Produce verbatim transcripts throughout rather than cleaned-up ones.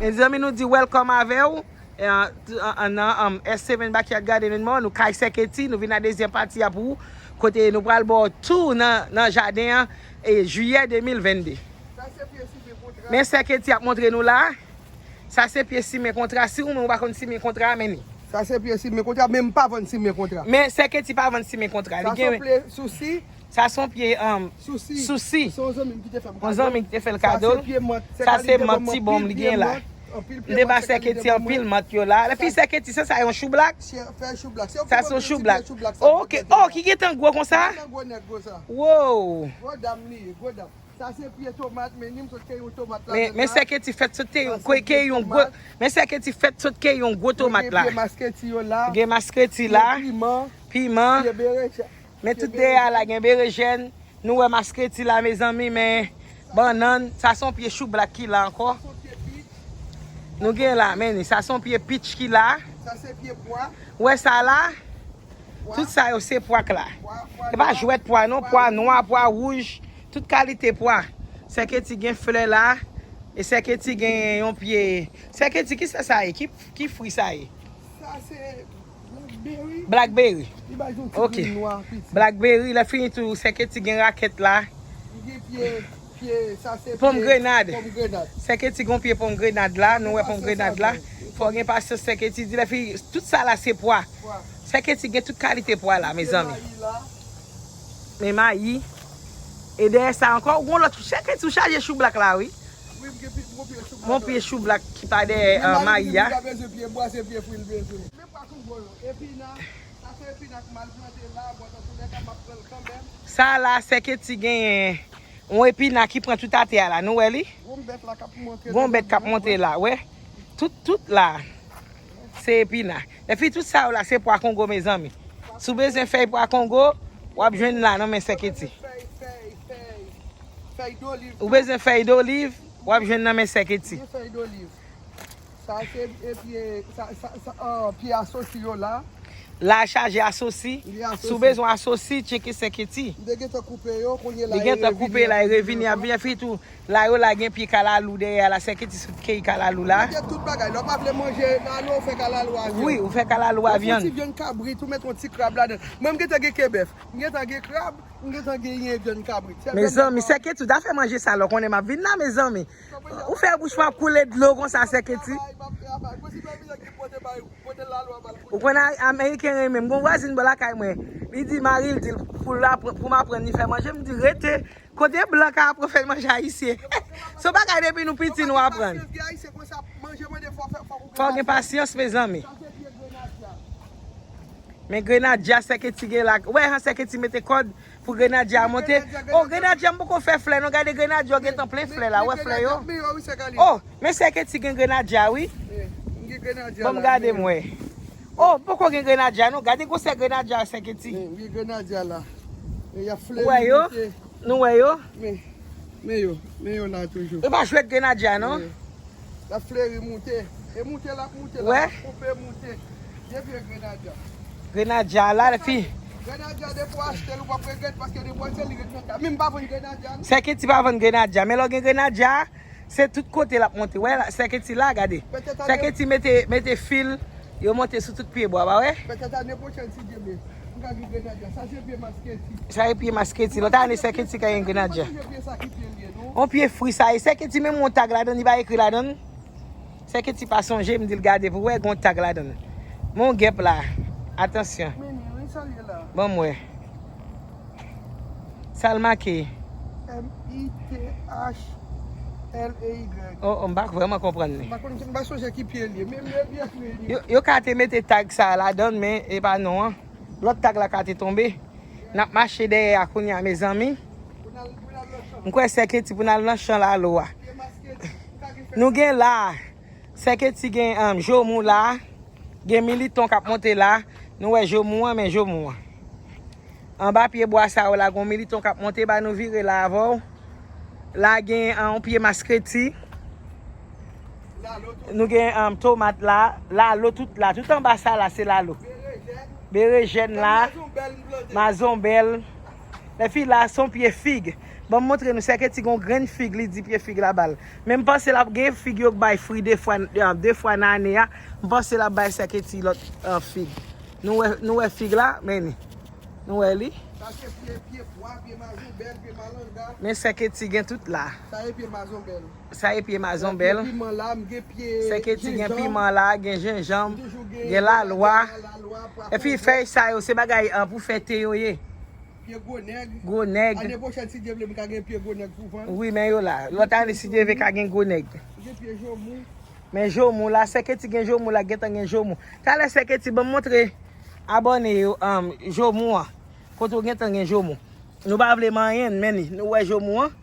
Mezanmi, nou di welcome avè w. E, an, an, an, nan, um, S Seven Backyard Garden and More, nou kay Sè Keti, nou vin nan dezyèm pati a pou ou. Kote nou pral ba w tou nan, nan jaden an, e, jiyè de mil venn de. Sa se pye simen kontra. Men Sè Keti ap montre nou la. Sa se pye simen kontra. Si ou menm ou pa konn simen kontra, men li. Sa se pye simen kontra, men m pa vann simen kontra. Men Sè Keti pa vann simen kontra. Li Sa se gen pye sousi. Sa se yon pye, um, Sousi. Sousi. Se yon zanmi m ki te fè m Yon kado. Zanmi ki te fè l Sa kado. Se pye mant. Se Sa se kalite mant bon ti mant, bon m pil li pye gen la. Mant, anpil pye M te mant, ba se Sè kalite Keti bon anpil mant. Mant yo la. Lè fi Sa Sè Keti, sa, sa yon choublak? Chè, fè choublak. Se yon Sa ti se yon mant, ti choublak. Pye choublak, sa Oh, ok. Pye Oh, ki gen tan gwo konsa? Tan gwo nèg gwo sa. Wow. Gwo dam li ye, gwo dam. Sa se pye tomat, men ni m sot ke yon tomat la. Men, men Sè Keti fèt sot ke yon, ke yon gwo, men Sè Keti fèt sot ke yon gwo tomat la. Gen pye maskreti yo la. Gen maskreti la. Gen piman. Piman. Pye berejèn. Men tout dèyè a la gen berejèn. Nou wè maskreti la, mezanmi, men bannann, sa se yon pye choublak ki la ankò. Nou gen la, men sa se yon pye peach ki la. Sa se pye pwa. Ou wè sa la? Pwa. Tout sa yo se pwa k la. Pwa, pwa E pa nwa. Jwèt pwa non, Pwa pwa nwa, pwa wouj, tout kalite pwa. Sè Keti gen flè la, e Sè Keti gen yon pye. Sè Keti, ki sa sa ye? Ki, ki fwi sa ye? Sa se blackberry. Blackberry. Li bay yon ti Ok. Grenn nwa piti. Blackberry, lè fini tou, Sè Keti gen rakèt la. Li gen pye, pye, sa se Pòm pye grenad. Pòm grenad. Sè Keti gen pye pòm grenad la, nou wè pòm grenad la. Fò gen pasyans, Sè Keti di lè fini, tout sa la se pwa. Pwa. Sè Keti gen tout kalite pwa la, Gen mezanmi. Mayi la. Men mayi. E dèyè sa ankò, ou gon lòt, Sè Keti ou chaje choublak la, wi. Wi, m gen pi, m gon pye choublak. Gon pye choublak ki pa dèyè, Men uh, mayi mayi a. Li pa bezwen pye bwa, se pye fwi l bezwen. Men pwa Kongo yo. Epina, sa se epina k mal plante la, bon, nan tou lè ka, m ap pran l kanmenm. Sa la, Sè Keti genyen yon epina ki pran tout atè a la, nou wè li? Gon bèt la k ap monte Gon nan bèt k ap men, monte wè. La, wè. Tout, tout la. Se epina. Epi tout sa yo la, se pwa Kongo, mezanmi. Si w bezwen fèy pwa Kongo, w ap jwenn la nan men Sè Keti. Fèy, fèy, fèy, fèy doliv Ou tou. Bezwen fèy doliv, w ap jwenn nan men Sè Keti. Gen fèy doliv. Sa se, e, pye, sa, sa, sa, ah, pye asosi yo la. La chaje asosi. Li asosi. Si w bezwen asosi, tcheke Sè Keti. M te gentan koupe yo, kounye la Li e gentan koupe revini, la, e ap vini revini ankò. Ap vin tou. La yo la gen pye kalalou dèyè a la, Sè Keti sot keyi kalalou la. Ou gen tout bagay. Lè w pa vle manje kalalou, ou fè kalalou a vyann. Wi, ou fè kalalou a vyann. Ou fè yon ti vyann kabrit, ou met yon ti krab ladan. Mwen m gentan gen ke bèf. M gentan gen krab, m gentan genyen vyann kabrit. Se vyann Mezanmi, Sè Keti, ou ta fè manje sa lè w konnen m ap vin la, mezanmi. Ou fè bouch mwen ap koule dlo konsa, Sè Keti. Ou konn a-, Ameriken renmen m. Gon vwazin bò lakay mwen. Li di mari l di l pou l apr-, pou m aprann li fè manje. M di rete. Kote blan ka aprann fè manje ayisyen? Se yon bagay depi nou piti nou aprann. Fò w gen pasyans, mezanmi. Men grenadya Sè Keti gen la. Wè, han, Sè Keti mete kòd pou grenadya a monte. Oh, grenadya m poko fè flè non. Gade grenadya yo gentan plen flè la. Wè flè yo. Oh, men Sè Keti gen grenadya wi. Ban m gade m wè. Oh, poko gen grenadya non. Gade gwosè grenadya Sè Keti. Gen grenadya la. Wè yo? Nou wè yo? Men, men yo, men yo la toujou. E pa jwèt grenadya non. Men. L ap fleri moute. E moute l ap moute la, Wè. L ap koupe moute. Gen vye grenadya. Grenadya la, fi. Grenadya depi w achte l, ou p ap regrèt, paske depi w achte l, li ret nan kay. Men m pa vann grenadya non. Sè Keti pa vann grenadya, men lè w gen grenadya, se tout kote l ap monte. Wè, la, Sè Keti la, gade. Petèt ane Sè Keti mete, mete fil, yo monte sou tout pye bwa, pa wè? Petèt ane pwochèn, si Dye vle, m ka gen grenadya. Sa se pye maskreti. Sa se pye maskreti. Lòt ane, Sè Keti ka gen grenadya. Mwen pa sonje pye sa ki pye l ye non. On pye fri sa ye. Sè Keti menm yon tag ladan, li pa ekri ladan. Sè Keti pa sonje, m di l gade pou wè, gon tag ladan. Men yon gèp la. Atansyon. Men li, wi, sa l ye la. Ban m wè. Sa l make? M I T H L E Y. Oh, oh, m pa vrèman konprann li. M pa konn, m pa sonje ki pye l ye. Men, men, byen fri li. Yo, yo ka te mete tag sa a ladan, men e pa non an. Lòt tag la ka te tonbe. N ap mache dèyè a kounye a, mezanmi. M kwè Sè Keti pou n al nan chan lalo a. Nou gen la, Sè Keti gen, um, jomou la. Gen militon k ap monte la. Nou wè jomou an, men jomou an. Anba pye bwa sa yo la, gon militon k ap monte, ba nou vire la avè w. La gen, um, yon pye maskreti. Nou gen, um, tomat la, lalo tout la. Tout anba sa la, se lalo. Berejèn la, mazonbèl. Lè fi la, se yon pye fig. Ban m montre nou, Sè Keti gon grenn fig, li di pye fig la ba l. Men m panse l ap gen fig yo k bay fri de fwa, de fwa nan ane a. M panse l ap bay Sè Keti lòt, eh, fig. Nou wè, nou wè fig la, men ni. Nou wè li. Sa se pye, pye pwa, pye mazonbèl, pye malanga. Men Sè Keti gen tout la. Sa e pye mazonbèl. Sa e pye mazonbèl. Gen piman la, m gen pye jenjanm. Sè Keti gen piman la, gen jenjanm, gen lalwa. Epi fèy sa yo, se bagay, eh, pou fè te yo ye. Pye gwo nèg. Gwo nèg. Ane pwochèn, si Dye vle, m ka gen pye gwo nèg pou vann. Wi, men yo la. Lòt ane, si Dye vle, ka gen gwo nèg. M gen pye jomou. Men jomou la, Sè Keti gen jomou la, gentan gen jomou. Talè Sè Keti, ban m montre abòne yo, um, jomou an. Kote w gentan gen jomou. Nou pa vle manyen, men ni. Nou wè jomou an?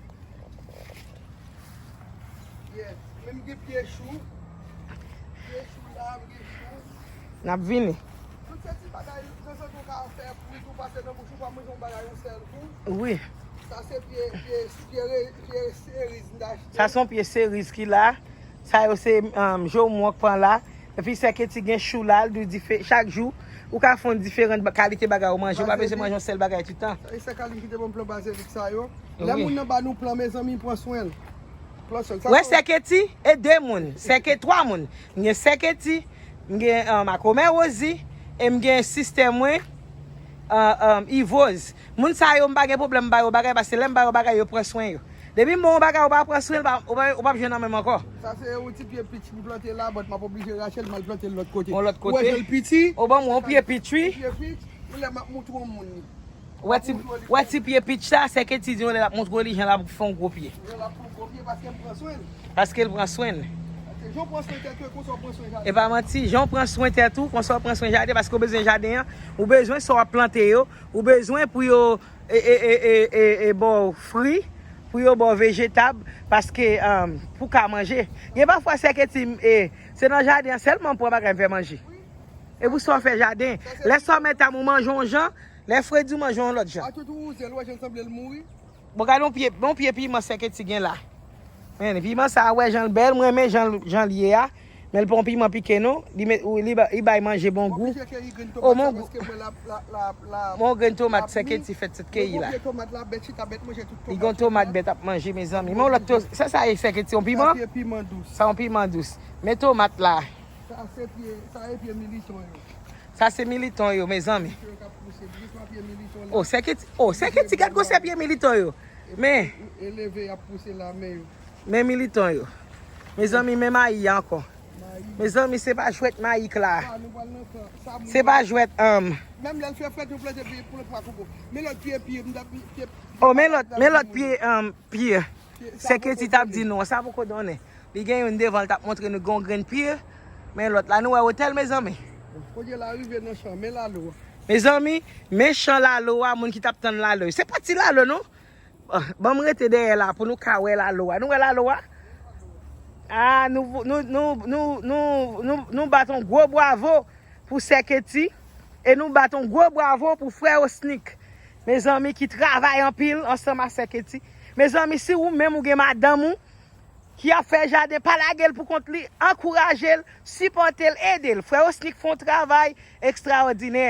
Yeah. Men m gen pye chou. Pye chou la, m gen chou. N ap vini. Tout se ti bagay, tan zan tan w ka fè frit ou pase nan bouch ou pa manje yon bagay yon sèl kou. Wi. Sa se pye, pye, pye re-, pye seriz m t achte. Sa se yon pye seriz ki la. Sa yo se, um, jomou an k pran la. Epi Sè Keti gen chou la, l di dife-, chak jou, ou ka fè yon diferan ba-, kalite bagay ou manje. Ou pa bezwen manje yon sèl bagay toutan. E Sè Keti kite ban m plan bazelik sa yo. Lè moun nan ba nou plan, mezanmi, pran swen l. Pran swen l. Sa wè, Sè Keti, e de moun. Sè Ke-, twa moun. M gen Sè Keti, m gen, um, makomè Rozi, e m gen sistè mwen, uh, um, Ivoz. Moun sa yo, m pa gen pwoblèm ba yo bagay, paske lè m ba yo bagay, yo pran swen yo. Depi m ba w yon bagay, ou pa pran swen l, pa, ou pa, ou p ap jwenn nan men m ankò. Sa se yon ti pye pich m plante la, but m ap oblije rache l, m al plante l lòt kote. Yon lòt kote? Ou wè jan l piti? Ou ban mwen yon pye pich, wi. Yon pye pich, yon lè m ap moutre yon moun li. Wè ti, wè ti pye pich sa, Sè Keti di yon lè l ap moutre w li jan l ap fè yon gwo pye. Jan l ap fè yon gwo pye, paske m pran swen l. Paske l pran swen l. Paske jan w pran swen tèt ou, e konsa w pran swen jaden. E pa manti, jan w pran swen tèt ou, konsa w pran swen jaden, paske w bezwen jaden an, ou bezwen sa w ap plante yo, ou bezwen pou yo e, e, e, e, e, e ba w fri, pou yo ba w vejetab, paske, um, pou ka manje. Gen pafwa Sè Keti, e, se nan jaden an sèlman m pran bagay m fè manje. E pou sa w fè jaden. Lè sòmètam ou manje yon jan, lè fredi ou manje yon lòt jan. A tout ou wouze l, ou wè jan l sanble l mouri. Bon, gade yon pye, yon pye piman Sè Keti gen la. Men, piman sa a, wè jan l bèl, mwen renmen jan l, jan l ye a. Men l pa yon piman pike non. Li met, ou, li ba, li bay manje bon gou. O, mon gou. Mon grenn tomat Sè Keti fèt sot keyi la. Li gen yon tomat bèt ap manje, mezanmi. Men yon lòt to-, sa, sa ye Sè Keti, yon piman? Sa yon piman dous. Men tomat la. Sa se pye, sa e pye militon yo. Sa se militon yo, mezanmi. Militon yo k ap pouse, doucement pye militon la. O, Sè Keti, o, Sè Keti, gad gwosè pye militon yo. Men. E leve y ap pouse la, men yo. Men militon yo. Mezanmi, men mayi a ankò. Mayi. Mezanmi, se pa jwèt mayi k la. Sa, nou pral nan tan. Sa, moun. Se pa jwèt, um. Menm lè l fè frèt, nou plante pye, pou l pa koko. Men lòt pye, pye, m t ap, pye, o, men lòt, men lòt pye, um, pye. Sè Keti t ap di nou, sa poko donnen. Li gen youn devan l t ap montre nou gen yon grenn pye. Men lòt la, nou wè otèl, mezanmi. Kote l arive nan chan, men lalo a. Mezanmi, men chan lalo a, moun ki t ap tann lalo. Se pa ti lalo, non. Ah, ban m rete dèyè la pou nou ka wè lalo a. Nou wè lalo a? Ah, nou, nou, nou bat yon gwo bwavo pou Sè Keti. E nou bat yon gwo bwavo pou frè Osnik. Mezanmi, ki travay anpil ansanm a Sè Keti. Mezanmi, si ou menm ou gen madanm ou ki ap fè jaden, pa lage l pou kont li, ankouraje l, sipòte l, ede l. Frè Osnik fè yon travay ekstraòdinè.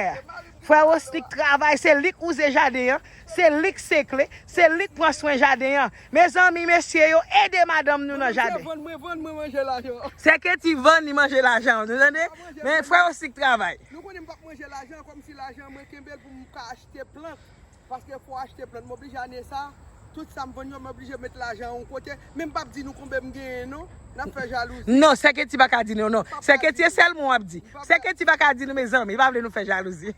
Frè Osnik travay, se li k wouze jaden an, se li k sekle, se li k pran swen jaden an. Mezanmi, mesye yo, ede madanm nou nan jaden. Vann mwen, vann mwen manje lajan. Sè Keti vann li manje lajan, nou tande? Men frè Osnik travay. Nou konnen m p ap manje lajan, kòmsi lajan mwen kenbe l pou m ka achte plant. Paske fò achte plant. M oblije ane sa, tout sa m vann yo, m oblije met lajan yon kote. Men m p ap di nou konbyen m genyen, non. N ap fè jalouzi. Non, Sè Keti pa ka di nou, non. Sè Keti, e sèl mwen w ap di. Sè Keti pa ka di nou, mezanmi, li pa vle nou fè jalouzi.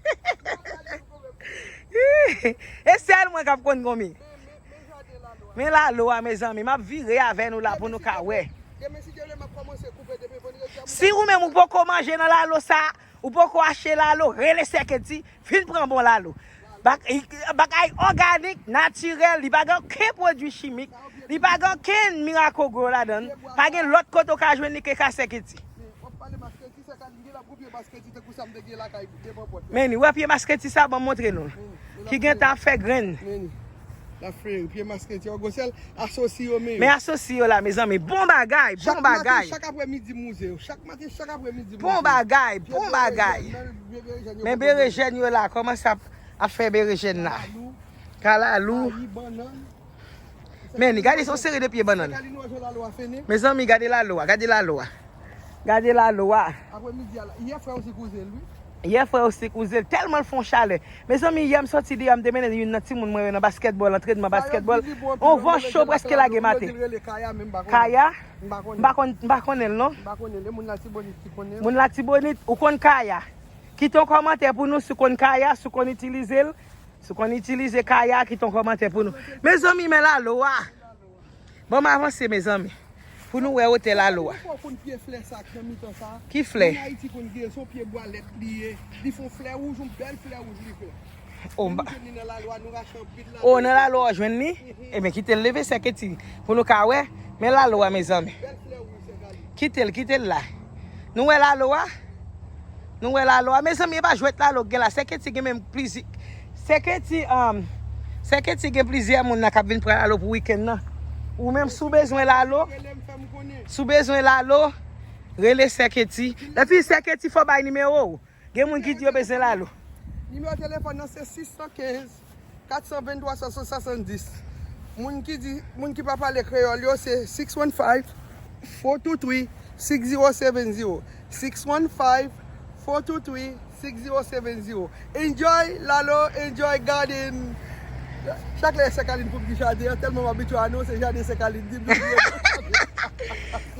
E sèl mwen k ap konn konbyen. Men lalo a, mezanmi, m ap vire avè nou la pou nou ka wè. Demen, si Dye vle, m ap kòmanse koupe depi vandredi a. Si ou menm ou poko manje nan lalo sa, ou poko achte lalo, rele Sè Keti, vin pran bon lalo. Bak-, bagay òganik, natirèl, li pa gen okenn pwodui chimik, li pa gen okenn Miracle-Gro ladan l, pa gen lòt kote w ka jwenn li ke ka Sè Keti. Men ni, wè pye masketi sa, ban m montre nou l. Ki gentan ap fè grenn. L ap fleri, pye masketi yo, gwosè l, asosi yo, men yo. Men asosi yo la, mezanmi. Bon bagay, bon bagay. Chak maten, chak aprèmidi, m wouze yo. Chak maten, chak aprèmidi, m wouze yo. Bon bagay, bon bagay. Men berejèn yo la, kòmanse ap, ap fè berejèn la. Kalalou. Kalalou. Mayi, bannann. Men, gade, se yon seri de pye bannann. Sèkalin, ou wè jan lalo a fennen? Mezanmi, gade lalo a, gade lalo a. Gade lalo a. Apremidi a la. Yè frè ou si kouze l, wi. Yè frè ou si kouze l. Tèlman l fè yon chalè. Mezanmi, yè m sòti deyò, m te mennen youn nan timoun mwen yo nan baskètbòl, antrenman baskètbòl. On van cho prèske lage m atè. Kaya? M pa konn, m pa konnen l, non. M pa konnen l, e moun Latibonit ki konnen l. Moun Latibonit, ou konn Kaya? Kite yon kòmantè pou nou si w konn Kaya, si w konn itilize l. Si w konn itilize Kaya, kite yon kòmantè pou nou. Mezanmi, men lalo a. Ban m avanse, mezanmi. Pou nou wè wotè lalo a. Ou konn pye flè sa k nan mitan sa? Ki flè? Moun Ayiti konn gen, se yon pye bwalèt li ye. Li fè yon flè wouj, yon bèl flè wouj li fè. Oh, m pa. Nou jwenn li nan lalo a, nou rache anpil lalo. Oh, nan lalo a, w jwenn li? Ebyen, kite l leve, Sè Keti, pou nou ka wè. Men lalo a, mezanmi. Bèl flè wouj, Sè Keti. Kite l, kite l la. Nou wè lalo a? Nou wè lalo a? Mezanmi, e pa jwèt lalo k gen la. Sè Keti gen menm plizyè. Sè Keti, um, Sè Keti gen plizyè moun la k ap vin pran lalo pou wikenn nan. Ou menm, si w bezwen lalo, si w bezwen lalo, rele Sè Keti. Epi, Sè Keti, fò w bay nimewo w. Gen moun ki di yo bezwen lalo. Nimewo telefòn nan se sis san kenz, kat san venntwa, swasann swasanndis. Moun ki di, moun ki pa pale kreyòl yo, se six one five, four two three, six zero seven zero. Six one five, four two three, six zero seven zero. Enjoy lalo, enjoy garden. Chak lè Sèkalin pou m di jaden an, tèlman m abitye anonse jaden Sèkalin, di m di.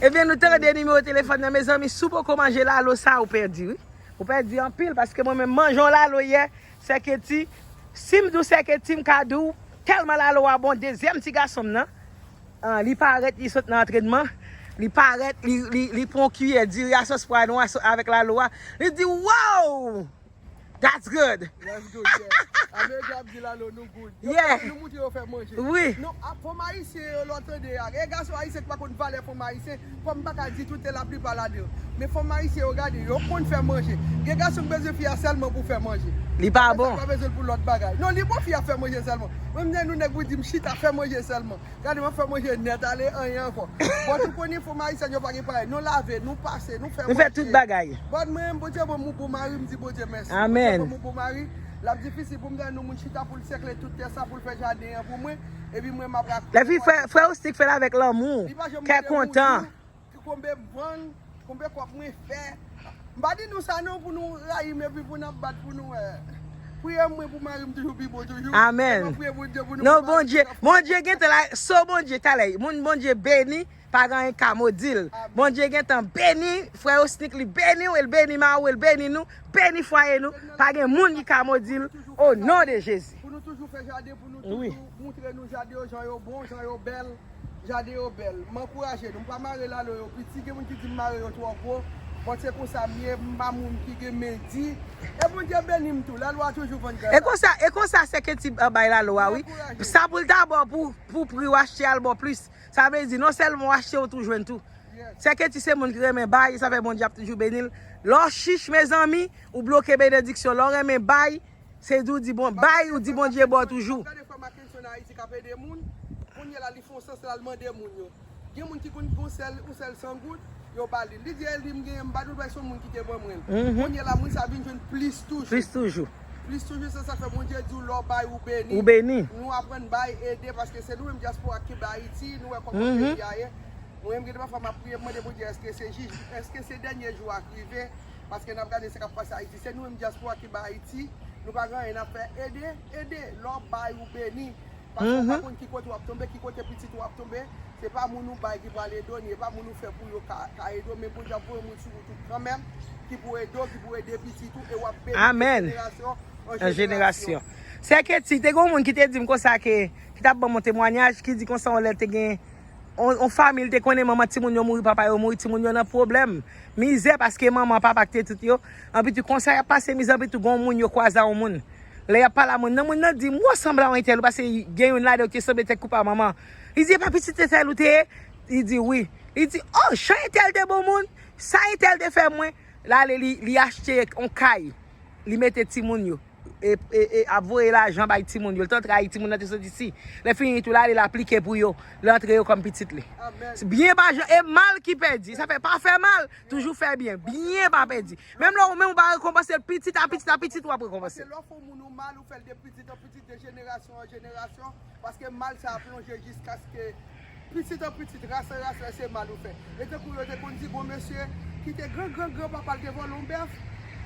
Ebyen, nou tande nimewo telefòn nan, mezanmi, si w poko manje lalo sa, ou pèdi, wi. Ou pèdi anpil, paske mwen menm manje yon lalo yè, Sè Keti. Si m di w Sè Keti, m ka di w, tèlman lalo a bon, dezyèm ti gason m nan, ah, li parèt, li sot nan antrenman, li parèt, li, li, li pran yon kiyè diri a sòs pwa nwa so-, avèk lalo a. Li di, "Wow! That's good!" That's good, yeah. Ameriken ap di lalo, nou good. Yo, yeah, nou moutre yo fè manje. Wi. Nou, a, fanm ayisyen yo, lè w tande a. Gen gason ayisyen ki pa konn valè fanm ayisyen, fanm pa ka di tout, e laplipa ladan yo. Men fanm ayisyen yo, gade, yo konn fè manje. Gen gason ki bezwen fi a sèlman pou fè manje. Li pa bon. Sa pa bezwen pou lòt bagay. Non, li bon fi a fè manje sèlman. Mwen, m nan nou nèg pou di m chita fè manje sèlman. Gade, m ap fè manje nèt ale, anyen ankò. Bon, ou konnen fanm ayisyèn yo pa gen parèy. Nou lave, nou pase, nou fè manje. Nou fè tout bagay. Bon, mwen, Bondye ban m yon bon mari, m di Bondye mèsi. Amèn. Bondye ban m yon bon mari, l ap difisil pou m jwenn yon moun chita pou l sèkle tout tè sa, pou l fè jaden an pou mwen. Epi mwen, m ap rakonte. Lèfi, frè, frè Ostik fè l avèk lanmou, kè kontan. Konbe m vann, konbe kòb mwen fè. M pa di nou sa non pou nou rayi m epi pou n ap bat pou nou, eh, priye mwen pou mari m toujou pi bon toujou. Amèn. Epi priye Bondye pou nou. Non, Bondye, Bondye gentan la, so Bondye talè, moun Bondye beni, pa gen anyen ka modi l. Amèn. Bondye gentan beni, frè Osnik li beni w, e l beni mari w, e l beni nou, beni fwaye nou, pa gen moun ki ka modi l, o non de Jezi. Pou nou toujou fè jaden, pou nou toujou moutre nou jaden yo, jan yo bon, jan yo bèl. Jaden yo bèl. M ankouraje nou. M pa mare lalo yo piti. Gen moun ki di m mare yo twò gwo. Bon, se konsa m ye. M pa moun ki gen men di. E Bondye beni m tou. Lalo a toujou vann gran. E konsa, e konsa Sè Keti bay lalo a, wi. Sa pou l ta ba w pou, pou pri w achte a, l ba w plis. Sa vle di, non sèlman w achte, ou tou jwenn tou. Yes. Sè Keti se moun ki renmen bay, sa fè Bondye ap toujou beni l. Lè w chich, mezanmi, ou bloke benediksyon. Lè w renmen bay, se di w di bon, bay, ou di Bondye ba w toujou. Gade frè Mackenson Ayiti k ap ede moun. Kounye la, li fè yon sans, l al mande moun yo. Gen moun ki konn gon sèl, yon sèl san goud, yo ba li. Li di, e li m genyen, m pa di w bay se yon moun ki te ban mwen l. Kounye la, moun sa vin jwenn plis toujou. Plis toujou. Plis toujou, se sa k fè Bondye di w, lè w bay, ou beni. Ou beni. Nou aprann bay, ede, paske se nou menm dyaspora ki ba Ayiti, nou wè kòman peyi a ye. Mwen menm, gen de pafwa, m ap priye, m mande Bondye, èske se jij, èske se dènye jou a k rive? Paske n ap gade sa k ap pase Ayiti. Se nou menm dyaspora ki ba Ayiti. Nou pa gen anyen n ap fè. Ede, ede. Lè w bay, ou beni. Paske w pa konn ki kote w ap tonbe, ki kote pitit ou ap tonbe. Se pa moun ou bay ki pral ede w, ni e pa moun ou fè pou yo ka, ka ede w, men Bondye ap voye moun sou wout ou kanmenm, ki pou ede w, ki pou ede pitit ou, e w ap beni de jenerasyon an jenerasyon. Sè Keti, te gen yon moun ki te di m konsa ke, ki t ap ban m yon temwanyaj, ki di konsa yon lè te gen On, on fanmi l te konnen manman timoun yo mouri, papa yo mouri, timoun yo nan pwoblèm, mizè, paske manman, papa ki te tout yo. Anpi tou konsa y ap pase mizè, anpi tou gon moun yo kwaze a yon moun. Lè y ap pale a moun nan, moun nan di, "M wè w sanble a yon entèl, ou pase gen youn ladan yo ki sanble tèt koup a manman." Li di, "E pa pitit entèl ou te ye?" Li di, "Wi." Li di, "Oh, jan entèl te bon moun, sa entèl te fè mwen." L ale, li, li achte yon kay, li mete timoun yo. e, e, e ap voye lajan bay timoun yo. L t antre Ayiti, moun nan te sot isi. Lè fini tou, l ale, l aplike pou yo. L antre yo kòm pitit li. Byen pa jan, e mal ki pèdi. Sa fè pa fè mal, toujou fè byen. Byen pa pèdi. Menm lè ou menm ou pa rekonpanse l, pitit a pitit a pitit, w ap rekonpanse l. Paske lè w fè yon moun ou mal, ou fè l de pitit an pitit, de jenerasyon an jenerasyon. Paske mal sa ap lonje jiskaske pitit an pitit, ras an ras, lè se mal ou fè. E tankou yo te konn di, gon mesye ki te gran gran gran papa l te vòlè yon bèf,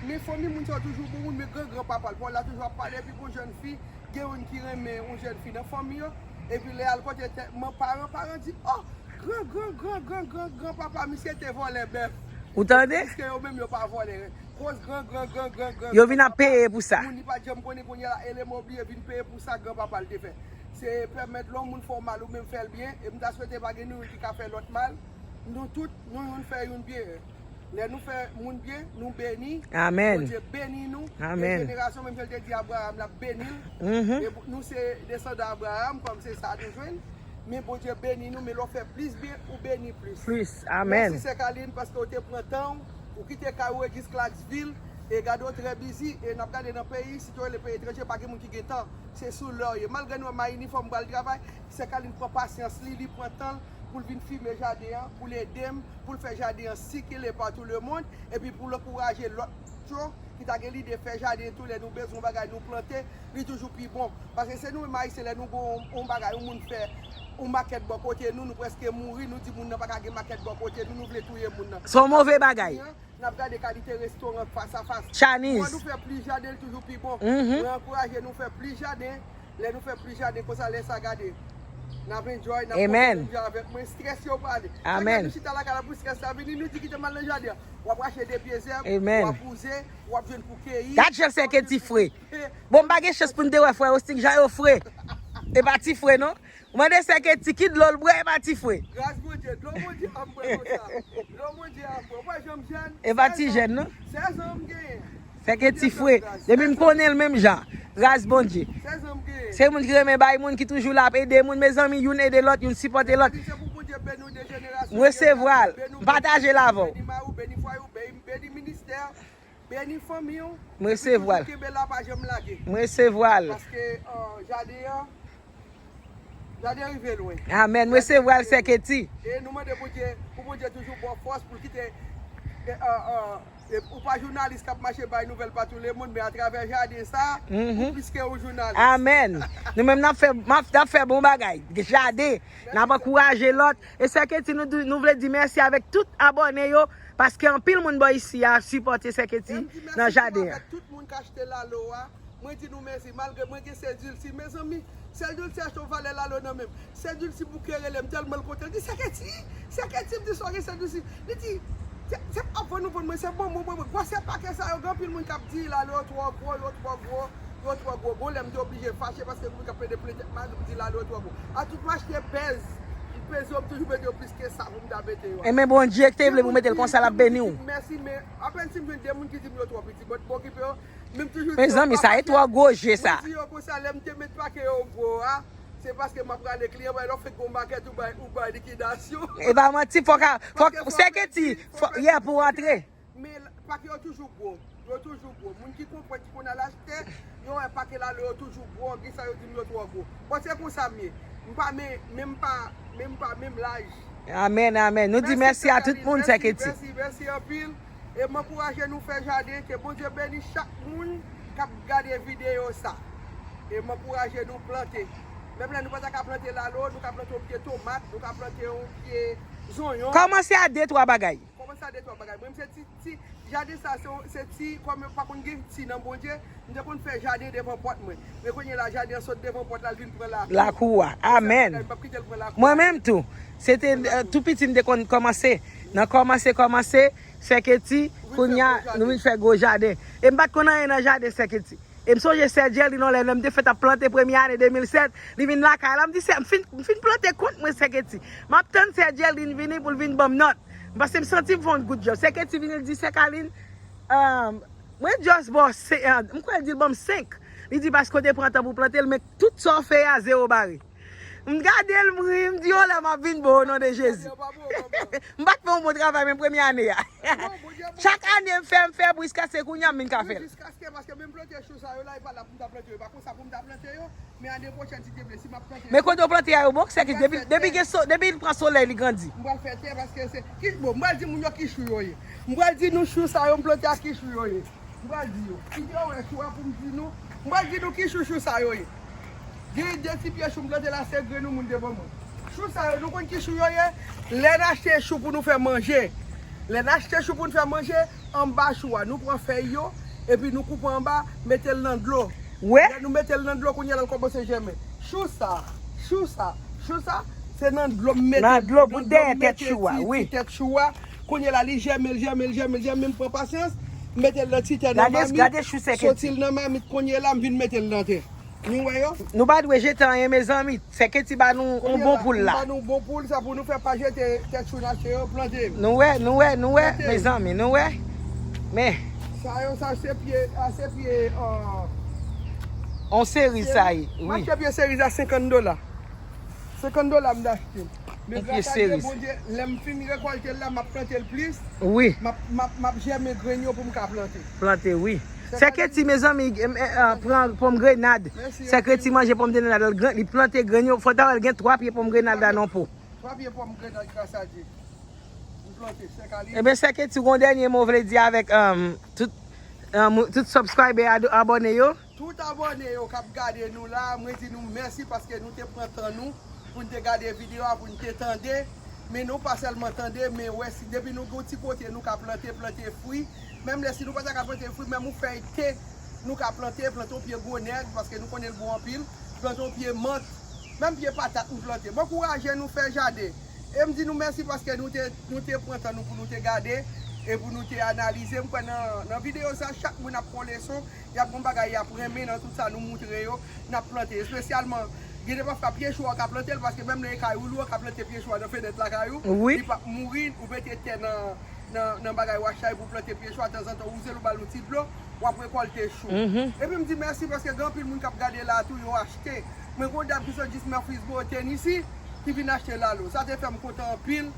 men fanmi moun sa yo toujou bon moun, men gran gran papa l, paran l la toujou ap pale, epi gon jèn fi, gen youn ki renmen yon jèn fi nan fanmi yo, epi lè y al kote tèt man paran, paran di, oh, gran gran gran gran gran gran papa misye te vòlè bèf. Ou tande? Piske yo menm yo pa vòlè. Koz gran gran gran gran gran Yo vin ap peye pou sa. Moun li pa t janm konnen kounye a la, eleman obliye vin peye pou sa gran papa l te fè. Se pèmèt lè yon moun fè w mal ou menm fè l byen, e m ta swete pa gen nou youn ki ka fè lòt mal. Nou tout, nou youn fè youn byen. Lè nou fè moun byen, nou beni. Amèn. Bondye beni nou. Amèn. E jenerasyon, menm jan l te di Abraram, l ap beni l. Mhm. E pou, nou se desandan Abraram, kòm se sa nou jwenn. Men Bondye beni nou, men lè w fè plis byen, ou beni plis. Plis. Amèn. Mèsi Sè Kalin, paske w te pran tan w, ou kite kay ou e jis Clarksville, e gade w trè bizi, e n ap gade nan peyi, si te rele peyi etranje, pa gen moun ki gen tan. Se sou lè w ye. Malgre nou wè m a inifòm, m pral travay, Sè Kalin pran pasyans li, li pran tan l pou l vin fimen jaden an, pou l ede m, pou l fè jaden an sikile pa tou lemonn, epi pou l ankouraje lòt yo ki ta gen lide fè jaden tou, lè nou bezwen yon bagay nou plante, li toujou pi bon. Paske se nou menm Ayisyen, lè nou gen yon, yon bagay, yon moun fè yon makèt bò kote nou, nou prèske mouri, nou di moun nan pa ka gen makèt bò kote nou, nou vle touye moun nan. Se yon move bagay. N ap gade kalite restoran fas a fas. Chinese. Mwen nou fè plis jaden, li toujou pi bon. Mhm. Mwen ankouraje nou fè plis jaden. Lè nou fè plis jaden konsa, lè sa gade. N ap enjoy, n ap Amen. Konprann jan avèk mwen, strès yo prale. Amèn. Chak lè nou chita lakay la pou strès la vini, nou di kite m al nan jaden an. W ap rache de pye zèb, Amen. W ap wouze, w ap jwenn pou keyi. Gad jan Sè Keti fre. Bon, m pa gen chans pou n te wè frè Ostik, jan yo fre. E pa ti fre, non. Ou mande Sè Keti ki dlo l bwè, e pa ti fre. Gras Bondye, dlo Bondye a m bwè konsa. Dlo Bondye a m bwè. Ou pa janm jèn. E pa ti jèn, non. Sèz an m genyen. Sè Keti fre. Depi m konnen l menm jan. Gras Bondye. Sèz an m genyen. Se moun ki renmen bay moun, ki toujou la ap ede moun. Mezanmi, youn ede lòt, youn sipòte lòt. Se pou Bondye beni w de jenerasyon. M resevwa l. M pataje l avè w. Beni mari w, beni fwaye w, beni, beni ministè, beni fanmi w. M resevwa l. Epi toujou kenbe la, pa janm lage. M resevwa l. Paske, euh, jaden an, jaden an rive lwen. Amèn. M resevwa l, Sè Keti. E nou mande Bondye, pou Bondye toujou ba w fòs, pou l kite, e, euh, euh, e, ou pa jounalis k ap mache bay nouvèl pa tou lemonn, men atravè jaden sa, mhm, ou plis ke yon jounalis. Amèn. Nou menm n ap fè, n ap, n ap fè bon bagay. Jaden, n ap ankouraje lòt. E Sè Keti, nou, di- nou vle di mèsi avèk tout abòne yo, paske anpil moun bò isi a sipòte Sè Keti nan jaden an. Tout moun k achte lalo a, mwen di nou mèsi, malgre mwen gen Sè Dilsi. Mezanmi, Sè Dilsi achte yon valè lalo nan men m. Sè Dilsi bouke rele m, tèlman l kontan. Li di, Sè Keti, Sè Keti, m di, sa w gen Sè Dilsi? Li di, se, se ap vann ou vann mwen, se bon, bon, bon, bon. Gwosè pakè sa yo, gen anpil moun k ap di lalo yo twò gwo, yo twò gwo, yo twò gwo. Bon, lè m te oblije fache paske moun k ap plede plen tèt mari m di lalo yo twò gwo. A tout m achte pèz, m peze yo, m toujou mete yo plis ke sa pou m ta mete yo. Enben Bondye ki te vle pou mete l konsa, l ap beni w. Mèsi, men apèn si m jwenn de moun ki di m yo twò piti, bon, m okipe yo. Men m toujou di yo, mezanmi, sa e twò gwo je sa. Mwen di yo konsa, lè m te met pake yo gwo a, se paske m ap rale kliyan, paske lè w fenk gon makèt, ou bay, ou bay likidasyon. E pa manti, fòk a, fòk, Sè Keti, fòk, yeah, pou w antre. Men pake yo toujou gwo. Yo toujou gwo. Moun ki konprann, ki konn al achte, yo wè pake lalo yo toujou gwo. Gen sa yo di m yo twò gwo. Bon, se konsa m ye. M pa, men, men m pa, men m pa menm laj. Amèn, amèn. Nou di mèsi a tout moun, Sè Keti. Mèsi, mèsi, mèsi anpil. E m ankouraje nou fè jaden. Ke Bondye beni chak moun k ap gade videyo sa. E m ankouraje nou plante. Menm lè nou pa ta ka plante lalo, nou ka plante yon pye tomat, nou ka plante yon pye zonyon. Kòmanse a de, twa bagay. Kòmanse a de, twa bagay. Mwen, m se ti, ti, jaden sa, se, se ti, kòm yo pa konn gen ti nan Bondye, m te konn fè jaden devan pòt mwen. Men kounye a la, jaden an sot devan pòt la, l vin pran lakou. Lakou a. Amèn. M p ap kite l pran lakou. Mwen menm tou. Se te, euh, tou piti m te konn kòmanse. Nan kòmanse, kòmanse, Sè Keti, kounye a, nou vin fè gwo jaden. E m pa t konn anyen nan jaden, Sè Keti. E m sonje Sè Gerline yon lè, lè m te fèt ap plante premye ane de mil sèt, li vin lakay la, m di, "Sè, m fin, m fin plante kont mwen, Sè Keti. M ap tann Sè Gerline vini pou l vin ban m nòt." Paske m santi m fè yon good job. Sè Keti vini, l di, "Sè Kalin, euh, mwen just ba w se-, euh, m kwè l di l ban m senk." Li di, "Paske w te pran tan pou plante l, men tout sa w fè a, zewo bare." M gade l, m ri, m di, "Yon lè m ap vin bo, o non de Jezi." M pa t fè yon bon travay, men premye ane a. Chak ane m fè, m fè, jiskaske kounye a m vin ka fè l. Jiskaske, paske menm plante chou sa yo la, e pa la pou m ta plante yo, e pa konsa pou m ta plante yo, men ane pwochèn, si Dye vle, si m ap plante yo. Men kote w plante a yo bon, se ki depi, depi gen so, depi l pran solèy, li grandi. M pral fè tè, paske se, ki, bon, m pral di moun yo ki chou yo ye. M pral di nou chou sa yo m plante a ki chou yo ye. M pral di yo. Kite yo wè chou a pou m di nou. M pral di nou ki chou chou sa yo ye. Gen de ti pye chou m plante la, se grenn moun te ban mwen. Chou sa yo, nou konn ki chou yo ye? Lè n achte chou pou nou fè manje. Lè n achte chou pou nou fè manje, anba chou a, nou pran fèy yo, epi nou koupe anba, mete l nan dlo. Lè nou mete l nan dlo, kounye a l kòmanse jèmen. Chou sa, chou sa, chou sa, se nan dlo m mete l. Nan dlo, bout dèyè tèt chou a, wi. Ti tèt chou a, kounye a la, li jèmen, l jèmen, l jèmen, l jèmen, m pran pasyans, m mete l nan ti tè nan mamit, soti l nan mamit, kounye a la, m vin mete l nan tè. Nou wè yo? Nou pa dwe jete anyen, mezanmi. Sè Keti ba nou yon bon poul la. Ba nou bon poul, sa pou nou fè pa jete tèt chou n achte yo, plante. Nou wè, nou wè, nou wè, mezanmi, nou wè. Men. Sa yo, sa se pye, a se pye, euh, on seriz sa ye, wi. M achte pye seriz a senkant dola. Senkant dola m t achte l. Men gras a Dye, Bondye, lè m fin rekòlte l la, m ap plante l plis. Wi. M ap, m ap, m ap jèmen grenn yo pou m ka plante. Plante, wi. Sè Keti, mezanmi, pran pòmgrenad. Sè Keti manje pòmgrenad, li plante grenn yo. Fò ta wè l gen twa pye pòmgrenad la nan po. Twa pye pòmgrenad, gras a Dye. M plante, sè Keti. Ebyen, sè Keti, gon dènye mo w vle di avèk, um, tout, um, tout subscriber, abòne yo? Tout abòne yo k ap gade nou la, mwen di nou mèsi paske nou te pran tan nou pou n te gade videyo a, pou n te tande. Men nou pa sèlman tande, men wè si depi nou gen yon ti kote nou ka plante, plante fwi. Menm lè si nou pa ta ka plante fwi, menm yon fèy te, nou ka plante, plante yon pye gwo nèg, paske nou konnen l bon anpil, plante yon pye mant, menm pye patat nou plante. M ankouraje nou fè jaden. E m di nou mèsi paske nou te, nou te pran tan nou pou nou te gade e pou nou te analize. M kwè nan, nan videyo sa, chak moun ap pran leson. Y ap gon bagay y ap renmen nan tout sa nou moutre yo, n ap plante. Espesyalman, gen de pafwa pye chou a w ka plante l, paske menm nan kay ou, ou ka plante pye chou a nan fenèt lakay ou, wi, li p ap mouri, ou mete tè nan, nan, nan bagay wachay pou plante pye chou a, tanzantan wouze l, ou ba l yon ti dlo, w ap rekòlte chou. Mhm. Epi m di mèsi paske gen anpil moun k ap gade la tou, yo achte. Mwen gen yon dam ki sot jis nan Frisboro, Tennessee, ki vin achte lalo. Sa te fè m kontan anpil,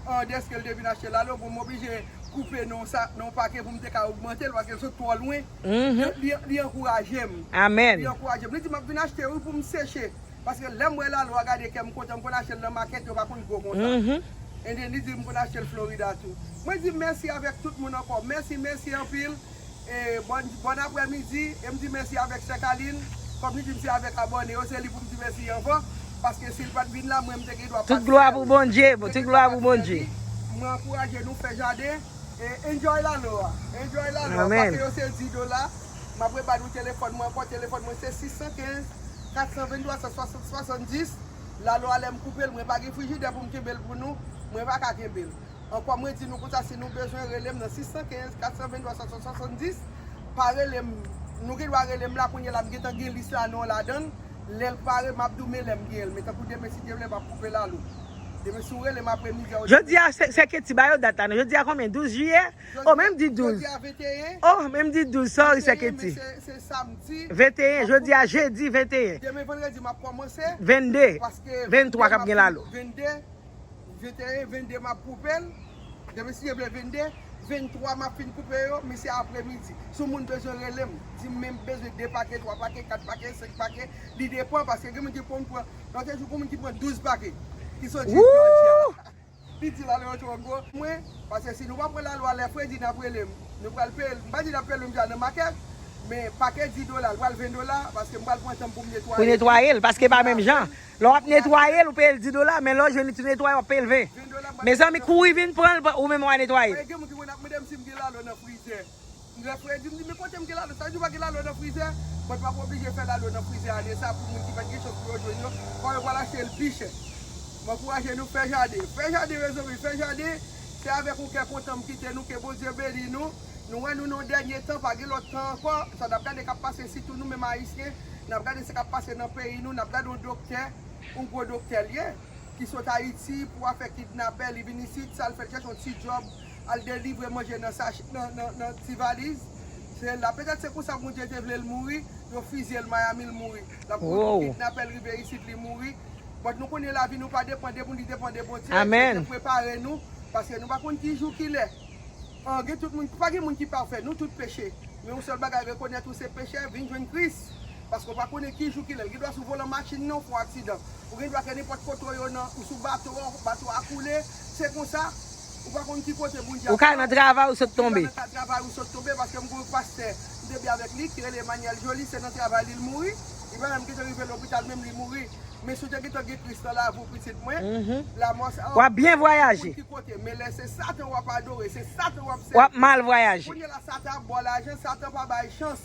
an, dèske l te vin achte lalo. Bon, m oblije koupe nan sa, nan yon pake pou m te ka ogmante l, paske l sot twò lwen. Mhm. Li, li, li ankouraje m. Amèn. Li ankouraje m. Li di, "M ap vin achte, wi, pou m seche." Paske lè m wè lalo a, gade kè m kontan, m konn achte l nan makèt, yo pa konn gwo konsa. Mhm. And then li di m konn achte l Florida tou. Mwen di mèsi avèk tout moun ankò. Mèsi, mèsi anpil. E bòn, bòn aprèmidi, e m di mèsi avèk sè Kalin. Kòm li di m se avèk abòne yo, se li pou m di mèsi anvan. Paske si l pa t vin la, mwen m te gen dwa pase. Tout glwa pou Bondye, tout glwa pou Bondye. Mwen ankouraje nou fè jaden. E enjoy lalo a. Enjoy lalo a. Amèn. Pake yo se dis dola. M ap rebati nou telefòn mwen ankò. Telefòn mwen se sis san kenz, kat san venntwa, san swasann, swasanndis. Lalo a, lè m koupe l, mwen pa gen frijidè pou m kenbe l pou nou. Mwen pa ka kenbe l. Ankò, mwen di nou konsa, si nou bezwen, rele m nan sis san kenz, kat san venntwa, swasann, swasanndis. Pa rele m. Nou gen dwa rele m la, kounye a la, m gentan gen lis la, non ladan l. Lè l pare, m ap di w, men lè m gen l. Men tankou demen, si Dye vle, m ap koupe lalo. Demen, si w rele m aprèmidi a, ou... Jodi a, sè, sè Keti, ba yo dat la, non. Jodi a konbyen? Douz jiyè? Oh, men m di douz. Jodi a venteyen. Oh, men m di douz. Sorry, sè Keti. Venteyen, men se, se samdi. Venteyen, jodi a jedi venteyen. Demen vandredi, m ap kòmanse. Vennde. Paske venntwa k ap gen lalo. Vennde, venteyen, vennde, m ap koupe l. Demen, si Dye vle, vennde, venntwa, m ap fin koupe yo, men se aprèmidi. Si yon moun bezwen rele m, di m men m bezwen de pake, twa pake, kat pake, senk pake, li depann, paske gen moun ki konn pran, lòt jou, gen moun ki pran douz pake, ki soti jodi a. Li di lalo yo twò gwo. Mwen, paske si nou pa pran lalo a lè fredi, n ap rele m. Nou pral peye l. M pa di n ap peye l menm jan nan makèt, men pake dis dola, l pral ven dola, paske m pral pran tan m pou m netwaye. Pou netwaye l, paske pa menm jan. Lè w ap netwaye l, ou peye l dis dola, men lè w jwenn li tou netwaye, w ap peye l ven. Ven dola, m pral... Mezanmi, kouri vin pran l, ou menm w a netwaye l. Gen moun ki konn ap mande m si m gen lalo nan frizè. Lè fredi, m di, "Men kote m gen lalo?" Sa di w pa gen lalo nan frizè? Mwen pa oblije fè lalo nan frizè ane sa pou moun ki pa t gen chans pou yo jwenn yo. Fò yo pral achte l pi chè. M ankouraje nou fè jaden. Fè jaden, mezanmi, fè jaden. Se avèk yon kè kontan m kite nou, ke Bondye beni nou. Nou wè nou nan yon dènye tan, pa gen lòt tan ankò. Sa n ap gade k ap pase, sitou nou menm Ayisyen, n ap gade sa k ap pase nan peyi nou, n ap gade yon doktè, yon gwo doktè l ye, ki sot Ayiti pou afè kidnapè, li vin isit, sa l fè, l chèche yon ti djòb, al delivre manje nan sach-, nan, nan, nan ti valiz. Se la, petèt se konsa Bondye te vle l mouri, yo fizye l Miami, l mouri. L ap kontan, kidnapè l rive isit, li mouri. But nou konnen lavi nou pa depan de moun, li depan de Bondye. Amen. Sèlman prepare nou, paske nou pa konn ki jou ki lè. An, gen tout moun, pa gen moun ki pafè, nou tout peche. Men yon sèl bagay, rekonèt ou se pechè, vin jwenn Kris. Paske w pa konnen ki jou ki lè. Gen dwa sou volan machin nan, ou fè yon aksidan. Ou gen dwa ke nenpòt kote w yo nan, ou sou bato, bato a koule. Se konsa, ou pa konn ki kote Bondye ap Ou ka nan travay, ou sot tonbe. Nan travay, ou sot tonbe, paske m gen yon pastè, m te byen avèk li, ki rele Emmanuel Joly, se nan travay li l mouri. Li pa menm gentan rive lopital, menm li mouri. Men si w te gentan gen Kris nan lavi w, pitit mwen, Mhm. lanmò sa W ap byen vwayaje. Ki kote? Men lè se Satan w ap adore, se Satan w ap W sèvi. Ap mal vwayaje. Kounye la, Satan ap ba w lajan, Satan pa bay chans.